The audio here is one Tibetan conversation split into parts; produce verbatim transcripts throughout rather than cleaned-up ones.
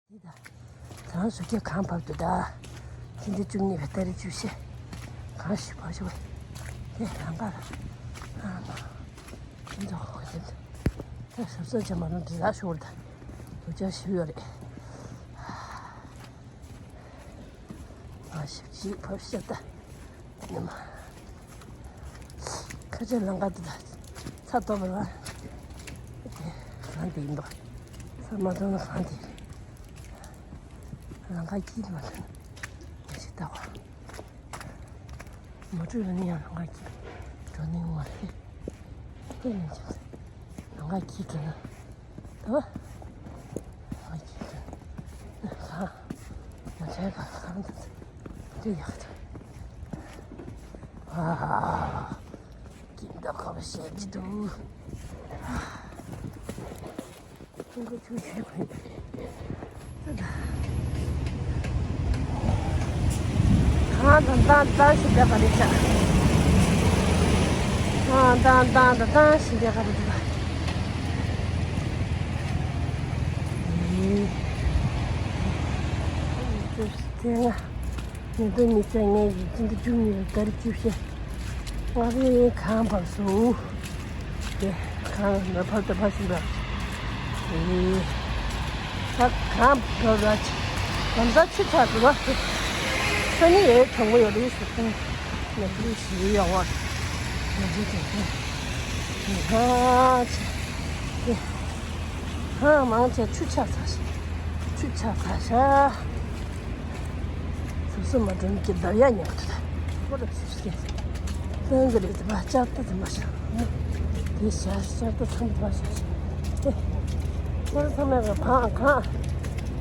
འདི་ད། ད་རང་བཟོ་རྒྱག་གང་བབ་འདུག་ད། ཕྱི་ཟླ་བཅུ་གཉིས་པའི་ཏ་རིག་བཅུ་བཞི། གང་ཞིག་བབ་ཞིག་བ། དེ་རང་ག་ལ། ཨ་མ། ཁྱིམ་ཚང་ཁོག་གི་ད་ཟབ་ཟབ་བྱ་མ་རུང་འདི་ལ་ཤོར་ད། དུ་ཅག་ཞིག་ཡོད་རེད། ཨ་ཞིག་ཅིག་བབ་ཤག་ད། ཉི་མ། ཁ་ཆེ་ལང་ཀ་དེ་དང་ཚ་ཏོག་པ་ལ། དེ་གང་དེ་ཡིན་པ། ཚ་མ་ཏོག་ན་གང་དེ་རེད། ལང་ཀ་སྐྱིད་མ་ཐོན། ཡ་ཞིག་ལྟ་བ། མ་བྲོས་ལ་ནི་ཡང་ལང་ཀ་སྐྱིད་འགྲོ་ནི་ཡོང་བ་རེད། དེ་ཡིན་ཅིང་ལང་ཀ་སྐྱིད་འགྲོ་ན། ད། ཨ་ཅེ། ཧ། ང་ཚོའི་ཁ་ཁ་འདི་ཡག་ཐལ། ཨ། ཀིན་ད་ཁོ་བཤད་ཀྱི་འདུག་ཀུན་གྱི་ཆུ་ཆུ་ཁོས། ད་ད། གང་དང་ད་ད་ཞིག་བསྡད་པ་རེད་ཤག་གང་དང་ད་ད་ད་ཞིག་བསྡད་པ་རེད་ད། ཨེ། དེ་སྔ་ཉིས་སྟོང་ཉི་ཤུ་རྩ་ལྔ་ཡི་སྤྱི་ཟླ་བཅུ་གཉིས་པའི་ཏ་རིག་བཅུ་བཞི། ང་རེ་གང་བབས་སོང་། དེ་གང་ལ་ཕར་དུ་ཕར་ཕྱིན་པ། ཨེ། ད་གང་བབས་ར་ཅི། གང་ད་ཆུ་ཚ་དུ་བ། ས་ནི་ཡོད་གྲོང་པོ་ཡོད་རེད་ཟེར་ཏེ། ང་ཚོའི་ཞི་བའི་ཡག་བ། ང་ཚོའི་དེ་ཚོ། ཧ་ཅི། ཧ་མང་ཆེ་ཆུ་ཆགས་ཚར་ཤག་ཆུ་ཆགས་ཚར་ཤག་སོ་སོ་མ་དྲན་གྱི་བརྡབ་ཡ་ཉོག་ཏུ་ད་ཁོ་ར་ཆུ་ཤེས་སྟོན་གི་རེད་ཟེར་བ་ལྕགས་རྟ་དེ་མ་ཤག་དེ་ཤག་ལྕགས་རྟ་ཚང་མ་ཤག་ཤག་དེ་ཁོ་ར་ཚང་མས་ག་བང་གང་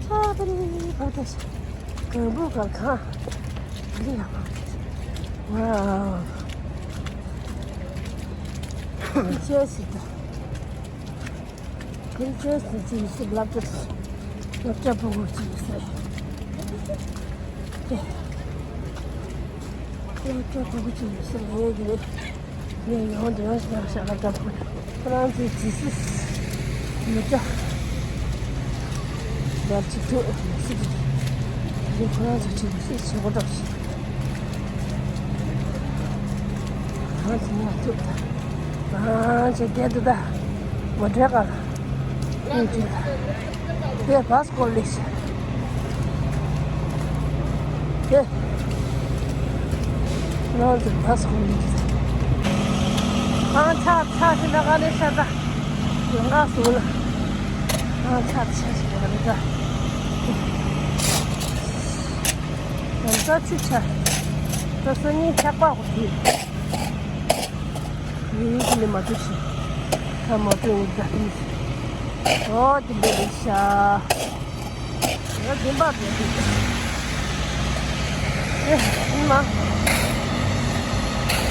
ཆགས་པ་རེད་བ་དེ་ཤག་གང་བུ་ག་གང་འདི་ཡག་པ་རེད། ཝའོ། ཅེས་སི་ད། ཁྱེད་ཚོའི་སྲིད་ཇུས་སུ་སློབ་གྲྭ་སློབ་གྲྭ་ཕྲུ་གུ་གཅིག་ཡོད་ས་རེད། སློབ་གྲྭ་ཕྲུ་གུ་གཅིག་ཡོད་ས་རེད་ངས་ཀྱི་རེད། ངས་ཡོང་དུ་ཡོང་ཞིག་ཡང་ཤག་སློབ་གྲྭ་ཕྲུ་གུ་ཁོ་རང་ཚོའི་ཇི་སི་མི་སྐྱ་བར་གཅིག་ཐུག་ཡོད་སྲིད་ཀྱི་རེད། ཁོ་རང་ཚོ་གཅིག་ཡོད་སྲིད་བྱེད་སྒོ་གྲོགས་ཤིག་ང་ཚོ་ཡང་ཐུག་ད། ང་ཚོ་བསྡད་འདུག་ད། མ་འདྲེ་ག་ལ། ཨེ་འདྲེ་ད། དེ་བཱས་སྐོར་ལས་ཤག་དེ། ང་ཚོ་བཱས་སྐོར་ལས་ཤག་ཨང་ཆ་ཆ་ཞིག་ན་ག་ནས་ཤ་ད། ཡོང་ག་སོང་ལ། ཨང་ཆ་ཆ་ཞིག་ན་ག་ནས་ད། ཡང་ས་ཆུ་ཆ། ད་སང་ཉིན་ཆག་པ་གོ་དུས། ཡིན་གྱི་ནི་མ་ཐུབ་ཤིང་། ཁ་མ་ཐུབ་ཡིན་ད་ཐུབ་ཤིང་། འོ་དེ་འདྲ་རེད་ཤག་ང་བདེན་པ་བདེན་པ། ཨེ་ཡིན་མ།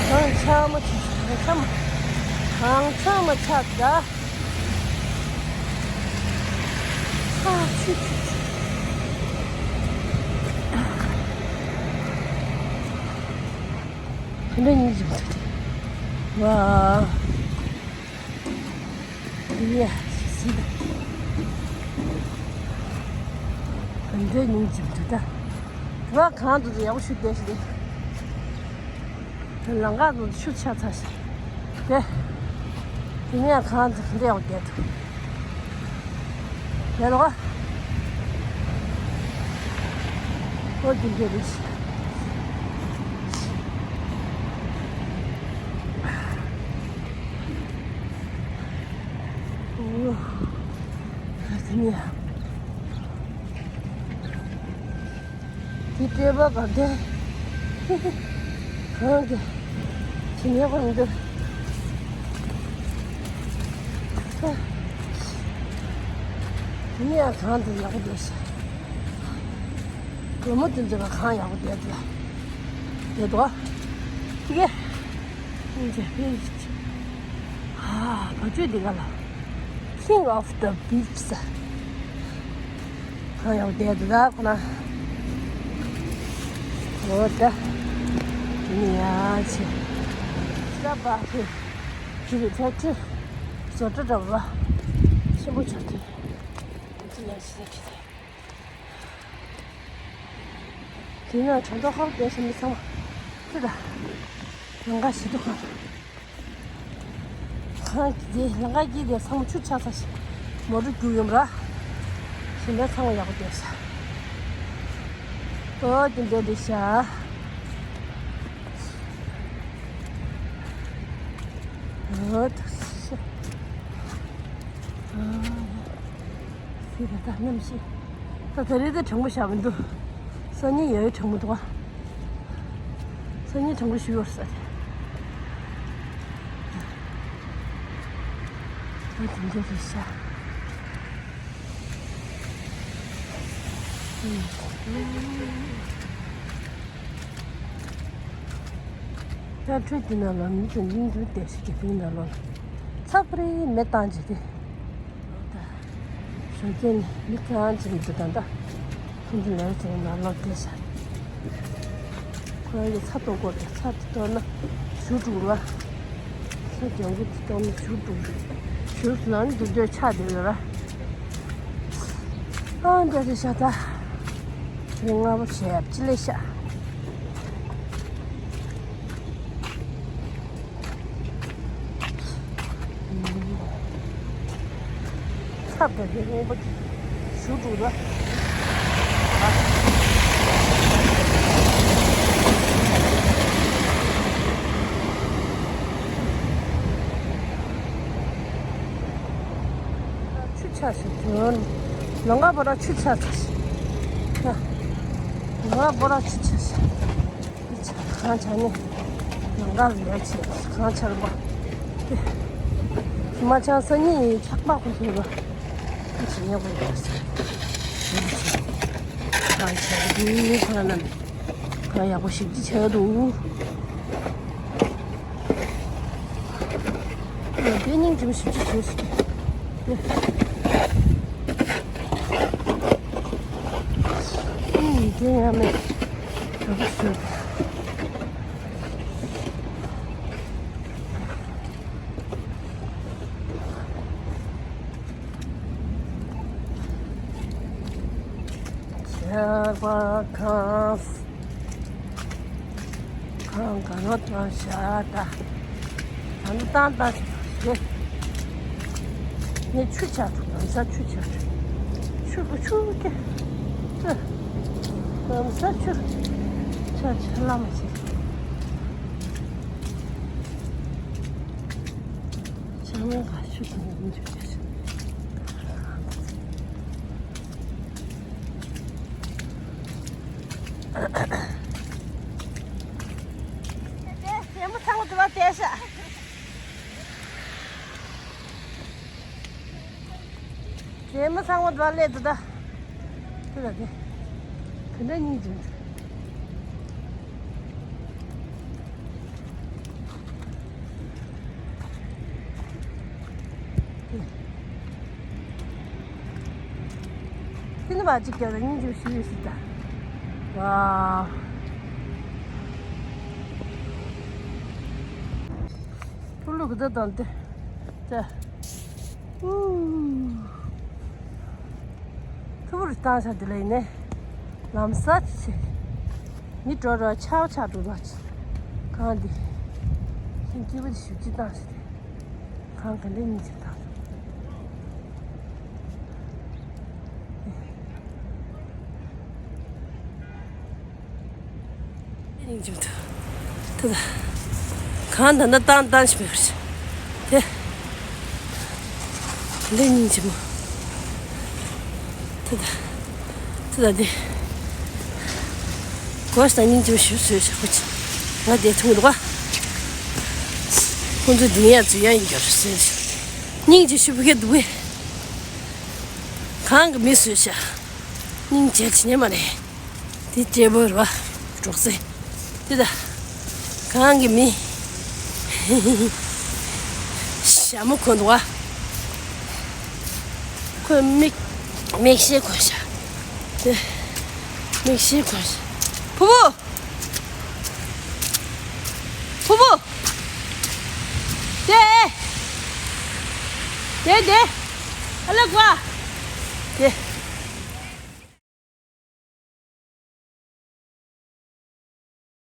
གང་ཆག་མ་ཆག་གང་ཆག་མ་གང་ཆག་མ་ཆག་ད། ཨ་ཆུ་ཆུ་ཆུ། དེ་འདྲ་ཉིད་ཅིག་འདུག་ཝ། ཡ། སི་ད། དེ་འདྲ་ཉིད་ཅིག་འདུག་ད། དེ་བ་གང་དུ་ཡག་པོ་ཞིག་བསྡད་ཤིག་རེད། ལང་ཀ་དུ་ཆུ་ཆགས་ཚར་ཤག་དེ། དེ་ནས་གང་དུ་འདྲ་ཡག་པོ་བསྡད་འདུག་དེ་ལོ། ཨོ་དེ་འདྲ་རེད་ཤག་ཨོ། དེ་ནས། དེ་སྤྲད་པ་ག་དེ། གང་གི། ཇི་ནས་ཁོ་རང་འདུག་དེ་ནས་གང་དུ་ཡག་པོ་བསྡད་ཤག་སྒོར་མོ་དེ་ཚོ་ལ་གང་ཡག་པོ་བསྡད་འདུག་དེ་དོ། དེ་གས། སྙིང་རྗེ་ཕེ་ཡིས། ཨ་བ་ཅུ་འདི་ག་ལ། King of the Beach ཟེར། གང་ཡག་བསྡད་འདུག་ད་ཁོ་ན། འོ་ད། དེ་ནས་ཡང་ཆེ། ཤ་བ་ཕེ། ཇུ་རི་ཕེ་ཁྲི། བཟོ་གྲྭ་འདྲ་བ། ཆེན་པོ་ཆགས་ཐུབ། ཅི་ཡང་ཤེས་ཀྱི་རེད། དེ་ན་དྲ་ཐོག་ཁ་བརྡས་ཤིང་མི་ཚང་མ་ཁྱི་དང་། ལང་ཀ་ཞིག་ཏུ་ཁ། ཁང་གི་ལང་ཀ་གི་དེ་ཚང་མ་ཆུ་ཆགས་ས་ཞིག་མོ་རུ་རྒྱུག་ཡོང་ར། ཞིང་ཁམས་ཚང་མ་ཡག་པོ་བསྡད་ཤག་ཨོ་དེ་འདྲ་རེད་ཤག་ཨོ་ད་ཤག་ཨ་ཡ། ཁྱི་དེ་ད་གནམ་གཤིས། ད་ད་རེས་ད་གྲང་མོ་ཞེ་པོ་འདུག་སང་ཉིན་ཡང་གྲང་མོ་འདུག་ཨ། སང་ཉིན་གྲང་མོ་ཞུ་ཡོད་ས་རེད། ཨ་དེ་འདྲ་རེད་ཤག་ད་ཁྲོད་དེ་ནང་ལ་མི་ཚོ་ཉིན་རྒྱུན་བསྡད་ཤག་དེ་ནང་ལ་ཚ་པོ་རེད། མེ་བཏང་བྱས་ཏེ། ཞོགས་ཀས་ནས་མི་གང་ཅིག་མི་འདུག་ད་ལྟ་ཁོང་ཚོ་ལས་བྱེད་ནང་ལོགས་བསྡད་ཤག་ཁོ་རང་གིས་ཚྭ་གཏོར་དགོས་རེད། ཚྭ་དེ་གཏོར་ན་གཞུ་འགྲོ་ར། ཚྭ་ལྗང་གུ་དེ་གཏོར་ན་གཞུ་འགྲོ་རེད། གཞུ་ལངས་འགྲོ་དུས་ཆག་བསྡད་ཡོད་ར། ཨ་འདྲ་རེད་ཤག་ད་རེས་སྔ་པོ་བྱས་ཅི་ལས་ཤག་ཚབ་དང་དེ་སྔོན་པོ་ཞུ་དྲུག་ལ། ཆུ་ཆགས་ཤིག་དོན། ལོང་ག་པོ་ར་ཆུ་ཆགས་ཤིག་ལོང་ག་པོ་ར་ཆུ་ཆགས་ཤིག་གང་ཆགས་ནས་ལང་ཀ་ལས་བྱེད་གང་ཆགས་པ། དེ་མ་ཆགས་སང་ཉིན་ཆགས་པ་ཁོ་ཐུག་པ། ཁོ་ཞིག་ཉོ་དགོས་པ་ཟེར། གང་ཆགས་དེ་ཁོ་ན་ནི་གང་ཡག་པོ་ཞིབ་ཅིག་བྱས་འདུག་དེ་སྙིང་རྗེ་པོ་ཞིབ་ཅིག་བྱས་སོང་། དེ་ཡང་མེད། གྲོགས་པོ་ཞུ། ཆར་པ་གང་། གང་ག་རོ་བཏང་ཤག་ད་ནི་བཏང་བཏང་ཞིག་རེད། ངས་ཆུ་ཆག་འདུག་ལམ་སང་ཆུ་ཆག་འདུག་ཆུ་གི་ཆུ་སྐྱེ། ལམ་སང་ཆུ་ཆག་ཆག་ལ་མ་ཆག་ཆག་མེད་ག་ཆུ་དང་ཡིན་ཆུ་ཆག་ཆག་རྒན་མོ་ཚང་མ་དུ་བ་བལྟས་ཤག་རྒན་མོ་ཚང་མ་དུ་བ་སླེབས་འདུག་ད། དེ་ལ་དེ། ག་འདྲ་སྙིང་རྗེ་མོ་འདུག་དེ་ནི་བ་གཅིག་ཀྱང་སྙིང་རྗེ་ཞུ་ཡོད་སྲིད་ད། ཝའོ། ཕུ་ལུག་གི་ད་དང་དེ། ད། ཨུ། ཐུ་བུར་བཏང་ས་དེ་ལ་ཡིན་ནས། ལམ་སང་ཆེ། མི་འགྲོ་ར་ཆག་ཆག་འགྲོ་བ་ཆེ། གང་འདི། ཤིང་སྐྱིད་པོ་དེ་ཞུ་ཅི་བཏང་ས་དེ། གང་ག་འདྲ་སྙིང་རྗེ་བཏང་ས། སྙིང་རྗེ་མོ་ཐུ། ཐུ་ད། གང་ད་ན་བཏང་བཏང་ཞིག་མེད་པར་ཤི། དེ། འདི་སྙིང་རྗེ་མོ། ཐུ་ད། ཐུ་ད་འདི། གོས་དང་སྙིང་རྗེ་མོ་ཞིབ་བཟོས་ཤག་ཁོ་ཅི། ང་དེ་ཐུང་འདུག་ག་ཁོང་ཚོ་འདི་ཡ་ཚུ་ཡ་ཡིན་རྒྱུ་རེད་ཟེར་ཤག་སྙིང་རྗེ་ཞིབ་གི་འདུག་གས། གང་གི་མི་བཟོས་ཤག་སྙིང་རྗེ་ཅི་ཉེ་མ་རེད། དེ་གཅེས་པོ་རེད་བ། གྲོགས་སེ། དེ་ད། གང་གི་མི། ཞྭ་མོ་གོན་འདུག་བ། ཁོས་མིག་མིག་ཤེལ་གོན་ཤག་དེ། མིག་ཤེལ་གོན་ཤག་ཕུ་བོ། ཕུ་བོ། དེ། དེ་དེ། ཨ་ལ་གོ། དེ།